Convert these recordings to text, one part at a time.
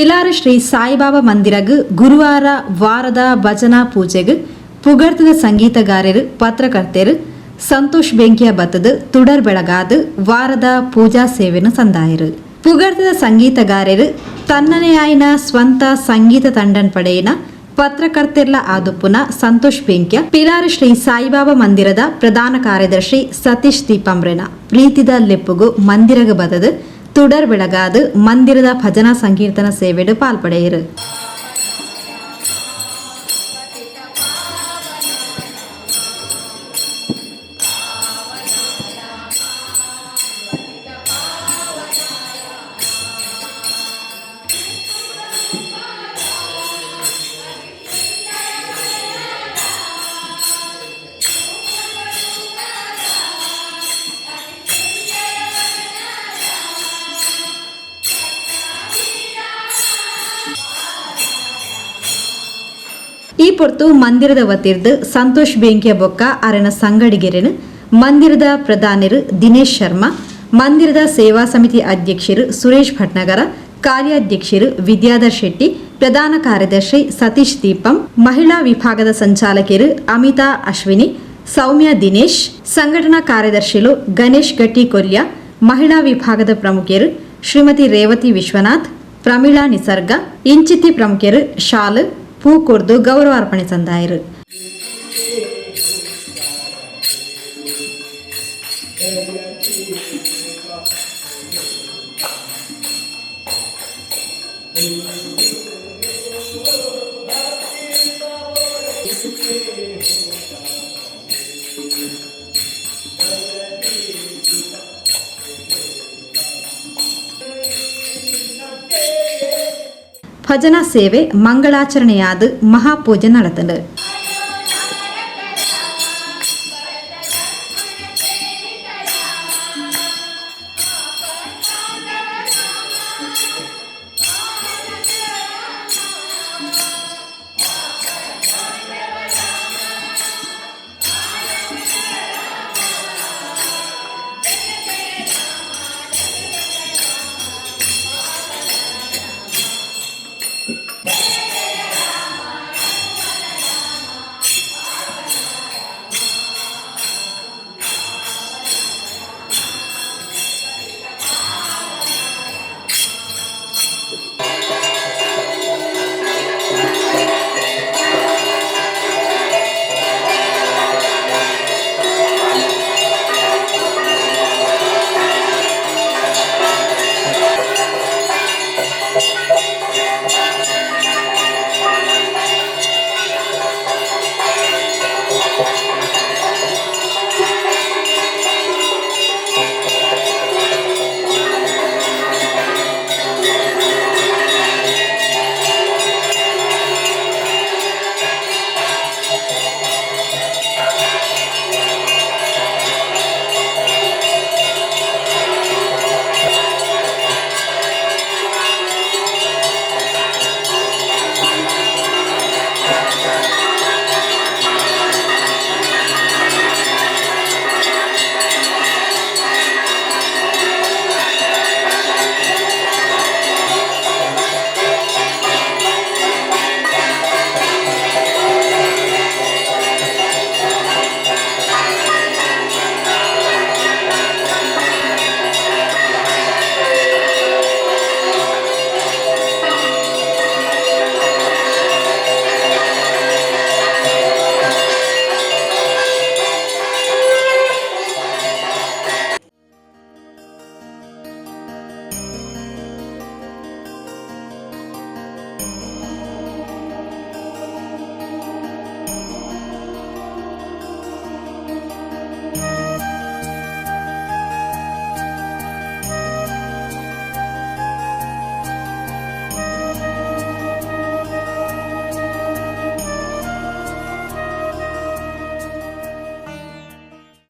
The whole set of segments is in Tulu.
ಪಿಲಾರು ಶ್ರೀ ಸಾಯಿಬಾಬಾ ಮಂದಿರಗ್ ಗುರುವಾರ ವಾರದ ಭಜನಾ ಪೂಜೆಗ್ ಪುಗರ್ತೆದ ಸಂಗೀತಗಾರೆರ್, ಪತ್ರಕರ್ತೆರ್ ಸಂತೋಷ್ ಬೆಂಕಿಯ ಬತ್ತದ್ ತುಡರ್ ಬೆಳಗಾದ್ ವಾರದ ಪೂಜಾ ಸೇವೆನ್ ಸಂದಾಯೆರ್. ಪುಗರ್ತೆದ ಸಂಗೀತಗಾರೆರ್ ತನ್ನನೇ ಆಯಿನ ಸ್ವಂತ ಸಂಗೀತ ತಂಡನ್ ಪಡೆಯಿನ ಪತ್ರಕರ್ತೆರ್ಲ ಆದುಪ್ಪುನ ಸಂತೋಷ್ ಬೆಂಕ್ಯ ಪಿಲಾರು ಶ್ರೀ ಸಾಯಿಬಾಬಾ ಮಂದಿರದ ಪ್ರಧಾನ ಕಾರ್ಯದರ್ಶಿ ಸತೀಶ್ ದೀಪಂಬ್ರೆನ ಪ್ರೀತಿದ ಲೆಪ್ಪುಗು ಮಂದಿರಗ್ ಬತ್ತದ್ ತುಡರ್ ಬೆಳಗಾದ್ ಮಂದಿರದ ಭಜನಾ ಸಂಕೀರ್ತನ ಸೇವೆಡ್ ಪಾಲ್ಪಡೆಯೆರ್. ಈ ಪೊರ್ತು ಮಂದಿರದ ವತಿರ್ದ್ ಸಂತೋಷ್ ಬೇಂಕ್ಯ ಬೊಕ್ಕ ಅರೆನ ಸಂಗಡಿಗೆರೆನ್ ಮಂದಿರದ ಪ್ರಧಾನೆರ್ ದಿನೇಶ್ ಶರ್ಮಾ, ಮಂದಿರದ ಸೇವಾ ಸಮಿತಿ ಅಧ್ಯಕ್ಷೆರ್ ಸುರೇಶ್ ಭಟ್ನಗರ, ಕಾರ್ಯಾಧ್ಯಕ್ಷೆರ್ ವಿದ್ಯಾಧರ್ ಶೆಟ್ಟಿ, ಪ್ರಧಾನ ಕಾರ್ಯದರ್ಶಿ ಸತೀಶ್ ದೀಪಂ, ಮಹಿಳಾ ವಿಭಾಗದ ಸಂಚಾಲಕೆರ್ ಅಮಿತಾ ಅಶ್ವಿನಿ, ಸೌಮ್ಯ ದಿನೇಶ್, ಸಂಘಟನಾ ಕಾರ್ಯದರ್ಶಿಲು ಗಣೇಶ್ ಗಟ್ಟಿ ಕೊಲ್ಯ, ಮಹಿಳಾ ವಿಭಾಗದ ಪ್ರಮುಖೆರ್ ಶ್ರೀಮತಿ ರೇವತಿ ವಿಶ್ವನಾಥ್, ಪ್ರಮೀಳಾ ನಿಸರ್ಗ, ಇಂಚಿತ್ತಿ ಪ್ರಮುಖೆರ್ ಶಾಲು, ಪೂ ಕೊರ್ದು ಗೌರವಾರ್ಪಣೆ ಸಂದಾಯೆರ್. ಭಜನಾ ಸೇವೆ ಮಂಗಳಾಚರಣೆಯಾದ್ ಮಹಾಪೂಜೆ ನಡತ್ಂಡ್.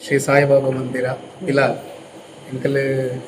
ಶ್ರೀ ಸಾಯಿಬಾಬಾ ಮಂದಿರ ಪಿಲಾಲ್ ಎಂಕಲ್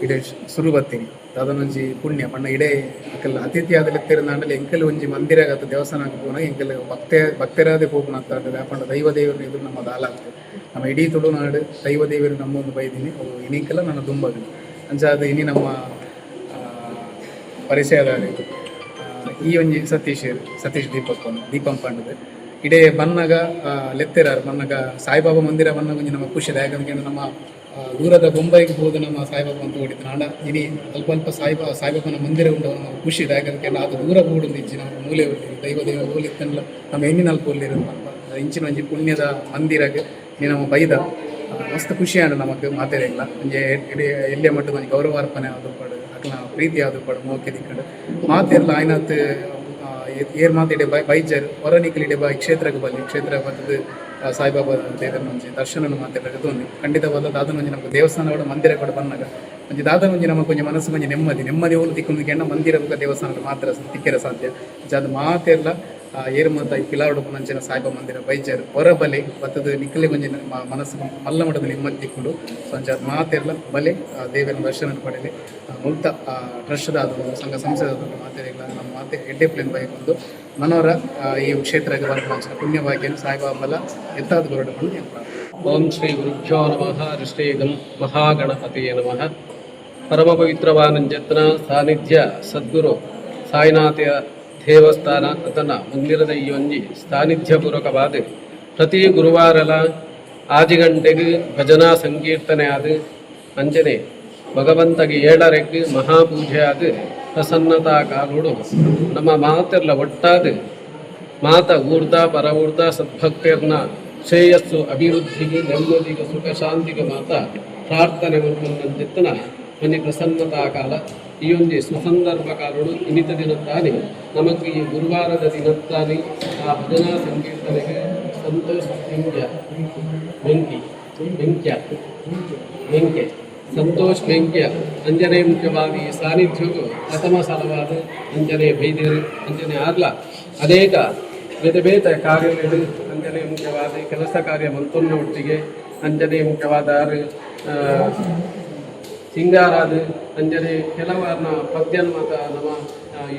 ಇಡೆ ಸುರು ಬತ್ತೀನಿ ದಾದನೊಂಜಿ ಪುಣ್ಯ ಪಂಡ ಇಡೆ ಎಂಕಲ್ ಅತಿಥಿ ಆದ್ ಲೆತ್ತೆರ್ ಎಂಕಲ್ ಒಂಜಿ ಮಂದಿರ ಆತ್ ದೇವಸ್ಥಾನ ಪೋನ ಎಂಕಲ್ ಭಕ್ತೆ ಭಕ್ತರಾದೆ ಪೋಪುನ ಅತ್ತ ಪಂಡ ದೈವ ದೇವರ ಎದುರು ನಮ್ಮ ದಾಲ ಆಗ್ತದೆ. ನಮ್ಮ ಇಡೀ ತುಳುನಾಡು ದೈವ ದೇವರು ನಮ್ಮೊಂದು ಬೈದಿನಿ ಅವು ಇನಿಕೆಲ್ಲ ನನ್ನ ದುಂಬಗ್ ಅಂಚಾದ್ ಇನಿ ನಮ್ಮ ಪರಿಚಯದ ಈ ಒಂಜಿ ಸತೀಶ್ ಸತೀಶ್ ದೀಪಕ್ ದೀಪಂ ಪಂಡದು ಇಡೇ ಬನ್ನಗ ಲೆತ್ತೆರಾರ್ ಬನ್ನಗ ಸಾಯಿಬಾಬಾ ಮಂದಿರ ಬನ್ನಗ ಒಂಜಿ ನಮ್ಮ ಖುಷಿ. ಯಾಕಂದ್ರೆ ನಮ್ಮ ದೂರದ ಬೊಂಬೈಗೆ ಹೋದ ನಮ್ಮ ಸಾಯಿಬಾಬಾ ಅಂತ ಓಡಿತ್ತು. ನಾಡ ಇನಿ ಅಲ್ಪ ಅಲ್ಪ ಸಾಯಿಬಾಬನ ಮಂದಿರ ಉಂಡು, ನಮ್ಮ ಖುಷಿ. ಯಾಕಂದ್ರೆ ಅದು ದೂರ ಬೋಡುಂದು ಇಜ್ಜಿ, ನಮ್ಮ ಮೂಲೆ ಉಳ್ಳಿ ದೈವ ದೈವ ಓಲಿತ್ತನ್ಲ ನಮ್ಮ ಎಣ್ಣಿನಲ್ಪ ಒಲ್ಲಿರೋದು. ಇಂಚಿನ ಒಂಜಿ ಪುಣ್ಯದ ಮಂದಿರಗ್ ಇನಿ ನಮ್ಮ ಬೈದ ಮಸ್ತ್ ಖುಷಿ ಆಂಡ್ ನಮಕ್ ಮಾತೆರೆಗ್ಲ. ಒಂಜಿ ಇಡೀ ಎಲ್ಯ ಮಟ್ಟದ ಒಂಜಿ ಗೌರವಾರ್ಪಣೆ ಆದುಪ್ಪಡು, ಅಕ್ಲ್ನ ಪ್ರೀತಿ ಆದುಪ್ಪಡು, ಮೋಕೆ ತಿಕ್ಕಡು ಮಾತೆರ್ಲ ಆಯ್ನತ್ ಏರ್ ಮಾತ ಇಡೆ ಬೈಜರ್ ಹೊರ ನಿಕಲ್ ಇಡೆ ಬೈ ಕ್ಷೇತ್ರಕ್ಕೆ ಬಲ್ಲಿ. ಕ್ಷೇತ್ರ ಬತ್ತದು ಸಾಯಿಬಾಬಾ ದೇವರ ಒಂಜಿ ದರ್ಶನ ಮಾತೆರ್ಲ ಒಂಜಿ ಖಂಡಿತವಾದ ದಾದನ ಒಂಜಿ ನಮ್ಗೆ ದೇವಸ್ಥಾನ ಕೂಡ ಮಂದಿರ ಕೂಡ ಬಂದಾಗ ಒಂಜಿ ದಾದನ ಒಂಜಿ ನಮಕ್ ಒಂಜಿ ಮನಸ್ಸು ಒಂಜಿ ನೆಮ್ಮದಿ. ನೆಮ್ಮದಿ ಓಲು ತಿಕ್ಕೊಂದು ಕೆಂಡ ಮಂದಿರ ಬೊಕ ದೇವಸ್ಥಾನ ಮಾತ್ರ ತಿಕ್ಕೆರೆ ಸಾಧ್ಯ. ಅದು ಮಾತೆರ್ಲ ಏರು ಮಾತ ಈ ಪಿಲಾರ್ಡ್ ಉಪ್ಪುನಂಚಿನ ಸಾಯಿಬಾಬಾ ಮಂದಿರ ಬೈಜರ್ ಹೊರ ಬಲೆ ಬತ್ತದು ನಿಕ್ಕಲೆ ಒಂಜಿ ಮನಸ್ಸು ಮಲ್ಲ ಮಟ್ಟದ ನೆಮ್ಮದಿ ತಿಕ್ಕೊಂಡು. ಸೊ ಅಂಚ ಮಾತೆರ್ಲ ಬಲೆ, ದೇವರ ದರ್ಶನ ಪಡೆಯಲಿ. ಮುಲ್ತ ಟ್ರಸ್ಟ್ ಆದ ಸಂಘ ಸಂಸ್ಥೆ ಮಾತೆರೆಗ್ಲ ನಮ್ಮ ಮಾತೆ ಎಡ್ಡೆ ಪ್ಲೇನ್ ಬೈಕ್ ಮನೋರ ಈ ಕ್ಷೇತ್ರಕ್ಕೆ ಬರ್ಪುನಂಚಿನ ಪುಣ್ಯ ಭಾಗ್ಯನ ಸಾಯಿಬಾಬಲ ಎತ್ತಾದ ಬರಡು ಪಂದ್ ಯಾನ್ ಪ್ರಾರ್ಥನೆ. ಓಂ ಶ್ರೀ ಗುರುಭ್ಯೋ ನಮಃ. ಶ್ರೀ ಗಂ ಮಹಾಗಣಪತಿಯೇ ನಮಃ. ಪರಮ ಪವಿತ್ರವಾನಂಜತ್ನ ಸಾನ್ನಿಧ್ಯ ಸದ್ಗುರು ಸಾಯಿನಾಥ ದೇವಸ್ಥಾನ ಅದನ್ನ ಮಂದಿರದ ಈ ಒಂಜಿ ಸಾನ್ನಿಧ್ಯಪೂರ್ವಕವಾದ ಪ್ರತಿ ಗುರುವಾರಲ 6 ಗಂಟೆಗೆ ಭಜನಾ ಸಂಕೀರ್ತನೆ ಆದ, ಅಂಚನೆ ಭಗವಂತಗೆ 7ಕ್ಕೆ ಮಹಾಪೂಜೆ ಆದ ಪ್ರಸನ್ನತಾ ಕಾಲೋಡು ನಮ್ಮ ಮಾತೆರ್ಲ ಒಟ್ಟಾದ ಮಾತ ಊರ್ದ ಪರ ಊರ್ದ ಸದ್ಭಕ್ತರ್ನ ಶ್ರೇಯಸ್ಸು, ಅಭಿವೃದ್ಧಿಗೆ, ನೆಮ್ಮದಿಗೆ, ಸುಖ ಶಾಂತಿಗೆ ಮಾತ ಪ್ರಾರ್ಥನೆ ಮಲ್ಪೊಂದಂಚಿತ್ತನ ಒಂಜಿ ಪ್ರಸನ್ನತಾ ಕಾಲ. ಈ ಒಂಜಿ ಸುಸಂದರ್ಭ ಕಾಲೋಡು ಇನಿತ ದಿನತ್ತಾನೆ ನಮಕ್ ಈ ಗುರುವಾರದ ದಿನತ್ತಾನೆ ಆ ಭಜನಾ ಸಂಕೀರ್ತನೆಗೆ ಸಂತೋಷ್ ಬೆಂಕ್ಯ ಬೆಂಕಿ ಬೆಂಕ್ಯ ಬೆಂಕೆ ಸಂತೋಷ್ ಬೆಂಕ್ಯ ಅಂಜನೆ ಮುಖ್ಯವಾದ ಈ ಸಾನ್ನಿಧ್ಯವು ಪ್ರಥಮ ಸಲವಾದ ಅಂಜನೆ ಬೈದೇರು. ಅಂಜನೆ ಆಗ್ಲ ಅನೇಕ ಬೇತೆ ಬೇತೆ ಕಾರ್ಯಗಳು, ಅಂಜನೆ ಮುಖ್ಯವಾದ ಕೆಲಸ ಕಾರ್ಯ ಮಂತೊನ್ನ ಒಟ್ಟಿಗೆ ಅಂಜನೆ ಮುಖ್ಯವಾದ ಆರು ಸಿಂಗಾರಾದ ಅಂಜನೆ ಕೆಲವಾರ್ನ ಪದ್ಯನ ಮಾತ ನಮ್ಮ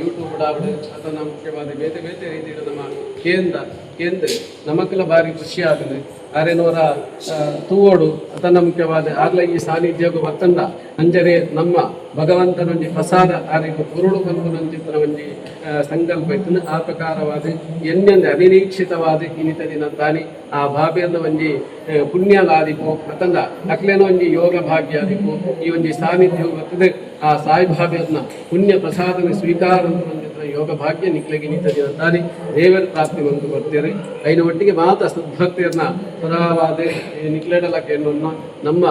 ಯೂಟ್ಯೂಬ್ ಡಾವಡ್ ಅದನ್ನ ಮುಖ್ಯವಾದ ಬೇತೆ ಬೇತೆ ರೀತಿಯ ನಮ್ಮ ಕೇಂದ್ರ ಕೇಂದ್ರ ನಮಕ್ಕೆಲ್ಲ ಭಾರಿ ಖುಷಿ ಆಗುದು. ಆರೇನವರ ತೂವೋಡು ಅದನ್ನ ಮುಖ್ಯವಾದ ಆಗ್ಲ ಈ ಸಾನ್ನಿಧ್ಯಕ್ಕೂ ಬತ್ತಂಡ ಅಂಜನೆ ನಮ್ಮ ಭಗವಂತನೊಂಜಿ ಪ್ರಸಾದ ಆರಿಗೆ ಕುರುಡು ಪನ್ಪುನಂಚಿತ್ತನ ಒಂಜಿ ಸಂಕಲ್ಪ ಇತ್ತು. ಆ ಪ್ರಕಾರವಾದ ಎನ್ನೆಂದು ಅನಿರೀಕ್ಷಿತವಾದ ಇನಿತ ದಿನ ತಾನಿ ಆ ಬಾಬೆರ್ನ ಒಂಜಿ ಪುಣ್ಯಲಾದಿಪೋ ಅತಂದ ಅಕ್ಲೇನ ಒಂಜಿ ಯೋಗ ಭಾಗ್ಯಾದಿಪೋ ಈ ಒಂಜಿ ಸಾನ್ನಿಧ್ಯ ಬರ್ತದೆ. ಆ ಸಾಯಿ ಬಾಬೆರ್ನ ಪುಣ್ಯ ಪ್ರಸಾದನ ಸ್ವೀಕಾರ ಯೋಗ ಭಾಗ್ಯ ನಿಕ್ಲೆಗೆ ಇನಿತ ದಿನ ತಾನಿ ದೇವರ ಪ್ರಾಪ್ತಿ ಬಂದು ಬರ್ತೀರಿ. ಐನ ಒಟ್ಟಿಗೆ ಮಾತ ಸದ್ಭಕ್ತಿಯರ್ನ ಪರವಾದ ನಿಕ್ಲೆಡಲ ಕೇಳೋಣ. ನಮ್ಮ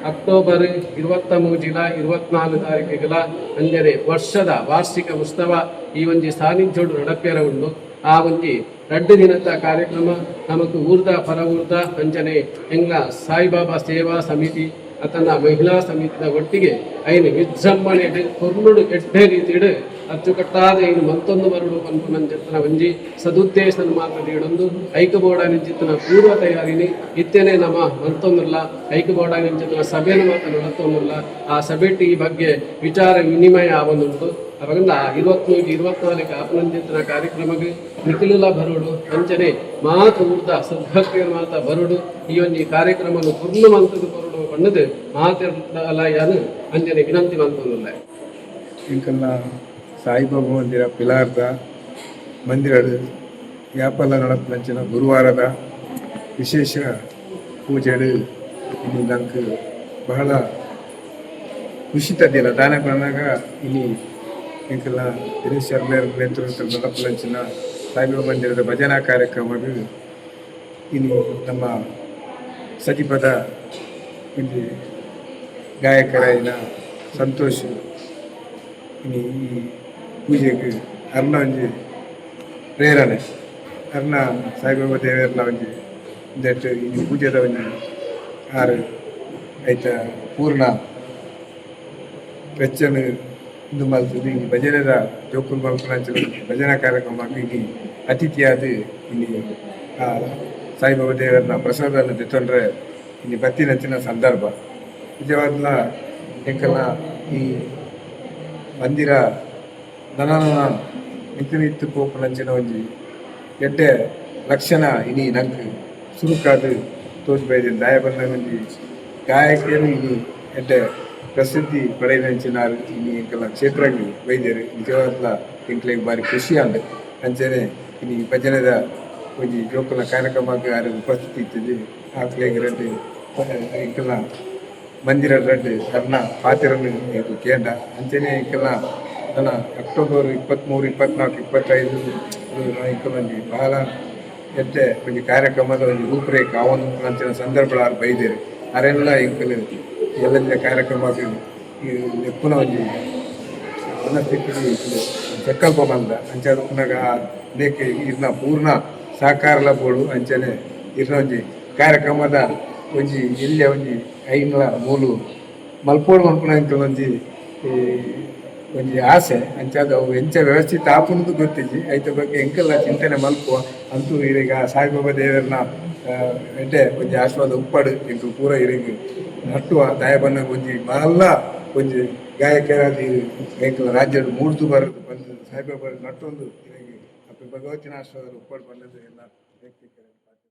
ಅಕ್ಟೋಬರ್ 23ಜಿಲ 24 ತಾರೀಕಿಗಳ ಅಂದರೆ ವರ್ಷದ ವಾರ್ಷಿಕ ಉತ್ಸವ ಈ ಒಂಜಿ ಸಾನ್ನಿಧ್ಯೋಡು ನಡಪೇರ ಉಂಡು. ಆ ಒಂಜಿ 2 ದಿನದ ಕಾರ್ಯಕ್ರಮ ನಮಕ್ ಊರ್ದ ಪರ ಊರ್ದ ಅಂಚನೆ ಎಂಗ್ಲ ಸಾಯಿಬಾಬಾ ಸೇವಾ ಸಮಿತಿ ಅತನ ಮಹಿಳಾ ಸಮಿತಿದ ಒಟ್ಟಿಗೆ ಐನು ವಿಜೃಂಭಣೆ ಪೊರ್ಲುಡು ಎಡ್ಡೆ ರೀತಿಡು ಅಚ್ಚುಕಟ್ಟಾದ ಐನು ಮಂತೊಂದು ಬರಡು ಪನ್ಪುನಂಚಿತ್ತನ ಒಂಜಿ ಸದುದ್ದೇಶನ ಮಾತ್ರ ದೀಡೊಂದು ಐಕ ಬೋಡಾನಿಂಚಿತ್ತನ ಪೂರ್ವ ತಯಾರಿನಿ ಇತ್ತೇನೆ ನಮ್ಮ ಮಂತೊಂದುಲ್ಲ. ಐಕ ಬೋಡಾನಿಂಚಿತ್ತನ ಸಭೆಯನ್ನು ಮಾತ್ರ ನಡತೊಂದುಲ್ಲ. ಆ ಸಭೆಟ್ ಈ ಬಗ್ಗೆ ವಿಚಾರ ವಿನಿಮಯ ಆವೊಂದುಂಟು. ಅವಾಗ 23, 24 ಆಪನಂಚಿತ್ತನ ಕಾರ್ಯಕ್ರಮಕ್ಕೆ ನಿಖಿಲುಲ ಬರೋಡು. ಅಂಚನೆ ಮಾತು ಊರ್ದ ಸದ್ಭಕ್ತಿಯರ ಮಾತ ಬರೋಡು. ಈ ಒಂಜಿ ಕಾರ್ಯಕ್ರಮನು ಪೂರ್ಣ ಮಂತದ ಬರೋಡು ಪಣ್ಣದು ಮಾತೆರ್ಲ ಯಾನು ಅಂಚನೆ ವಿನಂತಿ ಮಂತೊಂದುಲ್ಲ. ಎಂಕಲ್ನ ಸಾಯಿಬಾಬಾ ಮಂದಿರ ಪಿಲಾರ್ದ ಮಂದಿರಡು ಯಾಪಲ ನಡಪುನಂಚಿನ ಗುರುವಾರದ ವಿಶೇಷ ಪೂಜೆಡು ಇಲ್ಲಿ ನಂಗೆ ಬಹಳ ಖುಷಿತ ದಿನ. ದಾನ ಪನ್ನಗ ಇಲ್ಲಿ ಎಂಕಲ್ನ ದಿನೇಶ್ ಶರ್ಮೇರ್ ನೇತೃತ್ವದ ನಡಪುನಂಚಿನ ಸಾಯಿಬಾಬಾ ಮಂದಿರದ ಭಜನಾ ಕಾರ್ಯಕ್ರಮಡು ಇಲ್ಲಿ ನಮ್ಮ ಸಜಿಪದ ಇಲ್ಲಿ ಗಾಯಕರಾಯಿನ ಸಂತೋಷ್ ಇನಿ ಈ ಪೂಜೆಗೆ ಅರ್ನ ಒಂಜಿ ಪ್ರೇರಣೆ, ಅರ್ನ ಸಾಯಿಬಾಬಾ ದೇವೆರ್ನ ಒಂಜಿ that ಈ ಪೂಜೆದ ಒಂಜಿ ಆರು ಐತ ಪೂರ್ಣ ವೆಚ್ಚನು ಇಂದು ಮಲ್ತುದು ಈ ಭಜನೆದ ಜೋಕುಲು ಮಲ್ಪುನಂಚಿನ ಭಜನಾ ಕಾರ್ಯಕ್ರಮ ಇಲ್ಲಿ ಅತಿಥಿಯಾದ ಇಲ್ಲಿ ಆ ಸಾಯಿಬಾಬಾ ದೇವರನ್ನ ಪ್ರಸಾದನ ದೆತೊಂಡ್ರೆ ಇಲ್ಲಿ ಬತ್ತಿನಂಚಿನ ಸಂದರ್ಭ. ನಿಜವಾದ್ಲ ಎಂಕಲ್ನ ಈ ಮಂದಿರ ನನ ಮಿತ್ತ್ ಮಿತ್ತ್ ಪೋಪುನಂಚಿನ ಒಂಜಿ ಎಡ್ಡೆ ಲಕ್ಷಣ ಇನಿ ನಂಕ್ ಸುರುಕಾದ್ ತೋಜಿ ಬೈದಿನ. ದಾಯೆ ಪಂಡ ಒಂಜಿ ಗಾಯಕಿಯರು ಇನಿ ಎಡ್ಡೆ ಪ್ರಸಿದ್ಧಿ ಪಡೆಯಿನಂಚಿನಾರ್ ಇನಿ ಎಂಕಲ್ನ ಕ್ಷೇತ್ರಗ್ ಬೈದೆರ್. ನಿಜವಾದ್ಲ. ಎಂಕ್ಲೆಗ್ ಬಾರಿ ಖುಷಿ ಆಂಡ್. ಅಂಚನೆ ಇನಿ ಭಜನೆದ ಒಂಜಿ ಜೋಕುಲ್ನ ಕಾರ್ಯಕ್ರಮಗ್ ಆರ್ ಉಪಸ್ಥಿತಿ ಇತ್ತಿದ್ ಆಕ್ಲೆಗ್ ರಡ್ಡ್ ಎಂಕಲ್ನ ಮಂದಿರ ರಡ್ಡ್ ಅರ್ನ ಪಾತೆರನ್ ಎಂಕುಲು ಕೇಂಡ. ಅಂಚನೆ ಎಂಕಲ್ನ ನನ ಅಕ್ಟೋಬರ್ 23, 24, 25 ಎಂಕಲ್ನ ಒಂಜಿ ಬಹಳ ಎಡ್ಡೆ ಒಂಜಿ ಕಾರ್ಯಕ್ರಮದ ಒಂಜಿ ರೂಪುರೇಖೆ ಆವೊಂದು ಅಂಚಿನ ಸಂದರ್ಭ ಆರ್ ಬೈದೆರ್. ಅರೆನ್ಲ ಎಂಕುಲು ಎಲ್ಲೆಂದಿನ ಕಾರ್ಯಕ್ರಮಗ್ ಲೆಪ್ಪುನ ಒಂಜಿ ಮನಸ್ಥಿತಿ ಸಂಕಲ್ಪ ಮಲ್ದ. ಅಂಚಾದ್ ಉಪ್ಪುನಗ ನೇಕ್ ಇರ್ನ ಪೂರ್ಣ ಸಹಕಾರಲ ಬೋಡು. ಅಂಚನೆ ಇರ್ನ ಒಂಜಿ ಕಾರ್ಯಕ್ರಮದ ಒಂಜಿ ಎಲ್ಯ ಒಂಜಿ ಐನ್ಲ ಮೂಲು ಮಲ್ಪೋಡು ಮಲ್ಪುನ ಎಂಕಲ್ನ ಒಂಜಿ ಈ ಒಂಜಿ ಆಸೆ. ಅಂಚಾದ್ ಅವು ಎಂಚ ವ್ಯವಸ್ಥಿತ ಆಪುಂಡು ಗೊತ್ತಿಜ್ಜಿ. ಐತ ಬಗ್ಗೆ ಎಂಕಲ್ಲ ಚಿಂತನೆ ಮಲ್ಪುವ. ಅಂತೂ ಇರೆಗ್ ಆ ಸಾಯಿಬಾಬಾ ದೇವರ್ನ ಎಡ್ಡೆ ಒಂಜಿ ಆಶೀರ್ವಾದ ಉಪ್ಪಡು. ಎಂಕುಲು ಪೂರ ಇರೆಗ್ ನಟ್ಟುವ. ದಾಯೆ ಪನ್ನಗ ಒಂಜಿ ಮಲ್ಲ ಒಂಜಿ ಗಾಯಕರಾದ ಎಂಕಲ್ನ ರಾಜ್ಯಡ್ ಮೂಡ್ದು ಬರದು ಪಂದ್ ಸಾಯಿಬಾಬಾ ನಟ್ಟೊಂದು ಇರೆಗ್ ಅಪ್ಪೆ ಭಗವತಿನ ಆಶೀರ್ವಾದ ಉಪ್ಪಡ್ ಪಂಡುದು ಎಲ್ಲ ವ್ಯಕ್ತಿಕರ.